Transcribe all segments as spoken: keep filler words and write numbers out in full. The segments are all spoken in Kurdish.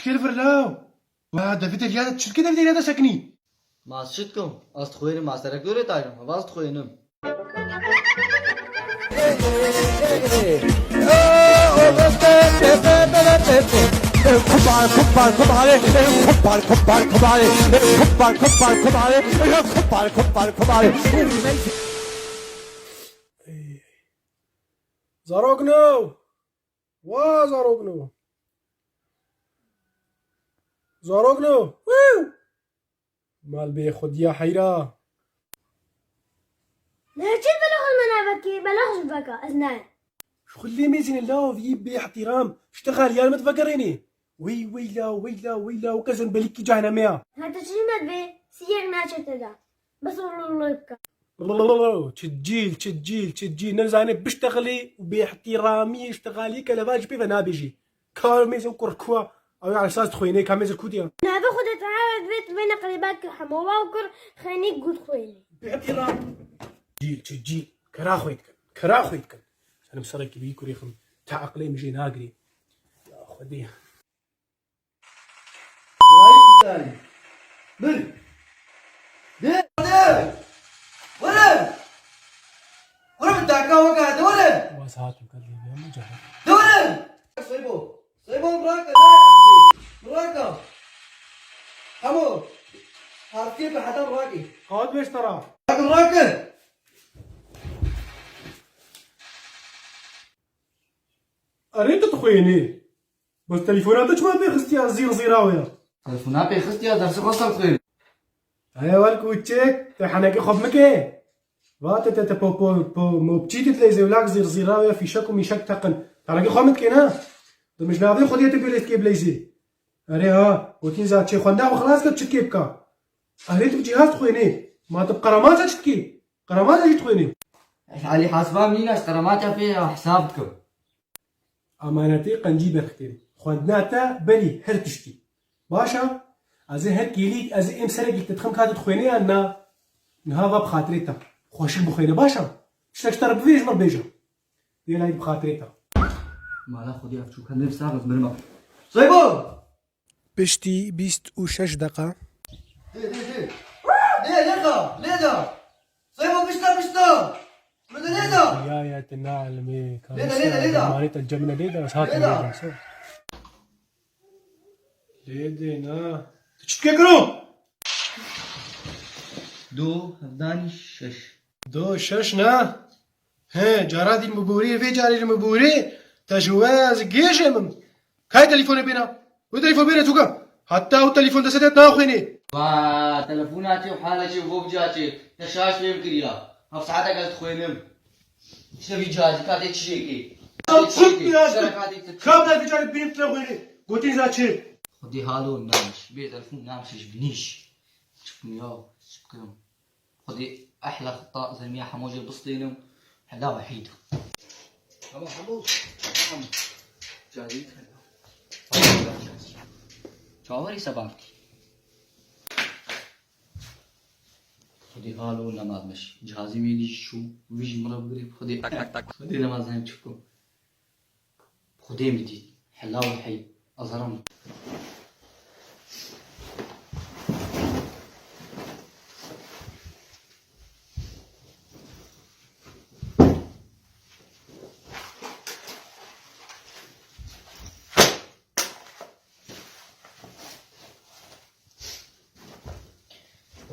Kir vir law. Wa devî derya de çirkî devî derya de sekinî. Ma ez çi dikim? Ez dixwênim, ma ez te re gorê tayrim. Heva ez dixwênim. Kupar, kupar, kupar, kupar, kupar, kupar, kupar, kupar, kupar, kupar, kupar, kupar, kupar. Zarok no! Wa zarok no! Zarok no! Wîw! Mal bê xwediya heyra. Ne çi bela xwe me navekî, bela xwe ji veka, ez nayêm. Ji xwe lê mêzîne law, yî bê ihtiram, ji te xaliyar me divegerênê. Wey, weyla, weyla, weyla, weke zenbelîkî ceheneme ya. Heta çi me dibê, siyek naçe te de. Bes lololo bike. Çi cîl, çi cîl, çi cîl. Nizane biştexilî û bêhtiramî, îştexalî keleva ji pê ve nabêjî. Ka mêzin kurkua, ew ya esas dixwênê, ka mêzin kû diya. Navê xwe de teharet bêt, bêne qirêbak hemo wa û kur xênî gûd xwênî. Bêhtiram. Cîl, çi cîl. Kera xwe dikin. Kera xwe dikin. Senim serekî wî kurê xim. Te eqlê min jê nagirê. Ya Xwedê. Vay kutanî. Bir. De. De. Were. Were min taka weka. De were. Waz hatim kadın ya, mucahit. De were. Seybo. Seybo bırak. Bırak. Hamo. Harfiye bir hata bırak. Kağıt beş tara. Bırak, bırak. Erê tu dixwênî. Bes telefona te çima pê xistiya zîr zîra wê ya? Telefona pê xistiya dersi xwe ser xwên. Heye wek kûçik, te henekê xwe bimike. Va te te te po po po mopçî te dileyzê wlak zîr zîra wê fîşek û mîşek teqin. Henekê xwe mitke ne? Tu mijnavê xwediyê tu gulêskê bileyzî. Erê ha, gotin za çê xwenda xwe xilas ke çi kê bika. Erê tu bi cîhaz dixwênê. Ma tu bi qeremaza çi dikî? Qeremaza jî dixwênê. Ez alî hasiba min nîna, ez qeremata pê ya hesab dikim. Amanetê qencî berxikê. Xwendina te berî her tiştî. Baş e? Ez ê her kêlîk, ez ê êm serekî te dixim ka tu dixwênê yan na? Niha va bi xatirê te. Xweşik bixwêne, baş e? Tiştek ji te re bivê ji min bêje. Vê layî bi xatirê te. Mala Xwedê ev çûka ne sax ez mirim. Seybo! Piştî bîst û şeş deqa. Lê, lê, lê. Lê, lê da, lê da. Seybo, pişta, pişta. Lê da, lê da. Ya, ya, te nalimê. Lê da, lê da, lê da. Marê te cemine lê da, ez hatim lê da. Lê da, lê da. Lê de na. Tu çi dikê kiro? Du, hevdanî şeş. Du, şeş ne? He, cara dî min borî, vê carê ji min borî, te ji we ez gêjê min. Kay telefone bêna? Wê telefon bêne çûka. Hatta ew telefon destê te naxwênê. Va, telefona çê û hala çê û bo bica çê. Te şaş fêm kiriya. Heft saetek ez dixwênim. Çi vî cihazî ka tê çi jêkê? Ka tê çi jêkê? Şerekatê te çi? Ka bila vî carê bînim tu naxwênê. Gotî za çi? Xwedê halo namiş. Bê telefon namiş ji binîş. Çi bikim ya? Çi bikim? Xwedê ehla xita zermiya hemo jê bistênim. Hela wehîd. Hemo, hemo. Hemo. Cazî. Çawerî sebab kî. Xwedê halo nemaz meş. Cihazî mêlî şû. Vî jî min re bigirê. Xwedê. Tak, tak, tak. Xwedê nemaz nem çi bikim. Xwedê min dît. Hela û hey. Azaram.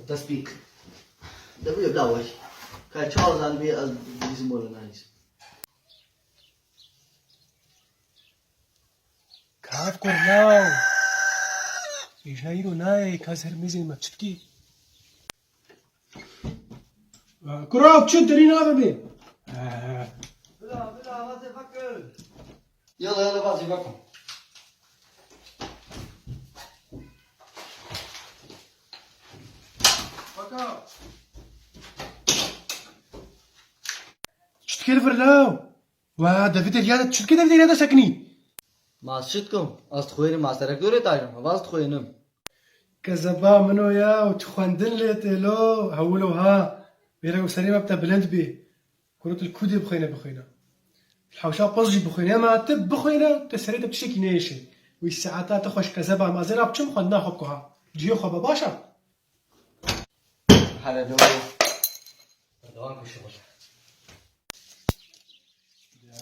Dest pîk. Dewê bila wek. Ka çawa zanibê ez dîsim wele nanîsim. Kav kurnaw. Êja îro nayê, ka ser mêzê me çi dikî? Kurav çi derî nabe bê? Bila, bila, vazê vekir. Yala, yala, vazê vekir. Vekir. Çi dikir vir law? Wa, devî derya de, çirkê devî derya de sekinî. Ma ez çi dikim? Ez dixwênim, ma ez te re gorê tayrim, heva ez dixwênim. Kezeba min o ya, û tu xwendin lê tê lo, hewilo ha. Bêrek û serê me bi te bilind bî. Kuro tu li kûdê bixwêne, bixwêne. Li hewşa poz jî bixwêne, ema tu bixwêne, te serê te tiştekî neyêşe. Wî saeta tu xweş kezeba, ma zêra biçim xwendina xwe bikuha. Cihê xwe be baş e. Hele do. Berdewam ke şixul.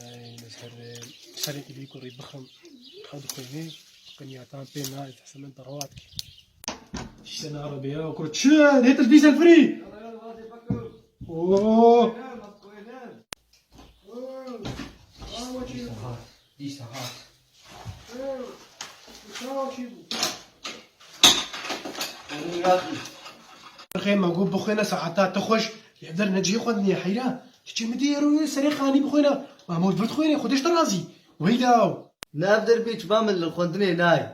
Ay, ez her serê kî vî kurî bixim. Xew dixwînê, qinyatan pê nayê, destê min derewa dike. Tiştê nabe ya, kur çi? Dê tu dî selfirî. Oo. Dîsa hat, dîsa hat. Xê me got bixwêne saeta tu xweş, lê der necihê xwe niye heyra. Tu çê min dî ero serê xanî bixwêne. Ma mod vir dixwêne, Xwedê ji te razî. Weyla. Ne ev der bî çiba min li xwendinê nayê.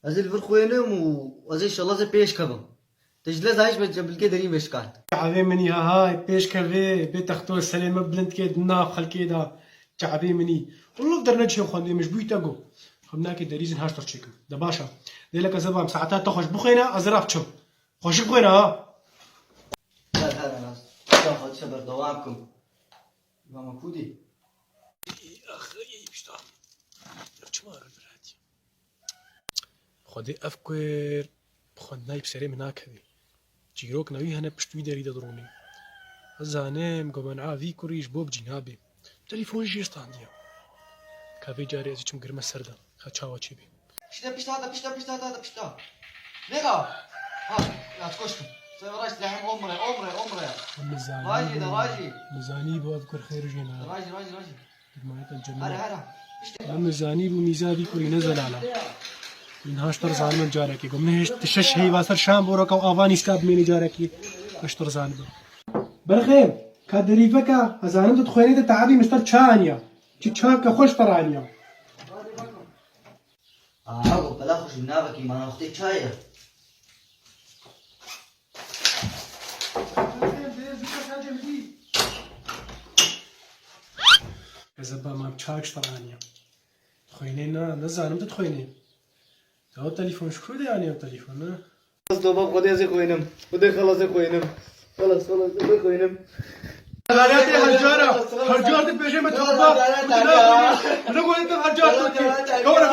Ez ê li vir xwênim û ez ê inşallah zê pêş kevim. Te ji lez haj be cebilkê derî veşkart. Çavê minî ha ha pêş kevê bê texto serê me bilind kê di nav xelkê de. Çavê minî. Wilo dernecihê xwendê min ji bo te got. Xem nake derî zin haş tor çêkim. De baş e. Dêleke zebam saeta te xweş bixwêne ez ê ra biçim. Xweşik bixwêne ha. Her her ez. Çaxa çe berdewam kim. Mama kudî. Ax, iyi işte. Ya çima rû diretiye? Xwedê ev ku bi xwendinayî bi serê min nakevî. Çîrokna wî hene pişt wî derî de dirûnê. Ez zanim, gomen'a vî kurî ji bo bi cî nabê. Telefon jî standiye. Ka vê carê ez ê çim girme ser de. Ka çawa çêbê. Pişta, pişta, pişta, pişta, pişta, pişta. Nega. Ha, ya koştum. Sen raşt lehim omre, omre, omre. Mizani. Raji de, raji. Mizani bu ev kur xêr jêna. Raji, raji, raji. Hera, hera. Min zanî bû mîza vî kurî ne zelala. Min haşter zanî min carekê got. Min hêşt şeş heyva ser şam boro ka ava nîska bimênî carekê. Haşter zanî bû. Berxê, ka derî veka, ez zanim tu dixwênê de teabî min ji te çay aniya. Çi çay ke xweş te raniya. Aha, got bela xweş bû, navekî ma navxtê çay e. Ez ê bamam çak ji te aniya. Dixwênê na, nizanim tu dixwênê. Ew telefon ji ku de aniya ew telefon, ne? Ez doba Xwedê ez ê xwênim. Xwedê xelas ê xwênim. Xelas, xelas, ez ê xwênim. Xelatê her cara, her car dibêje me toba. Xwedê naxwênim. Xwedê xwênim her car tu ki. Kawra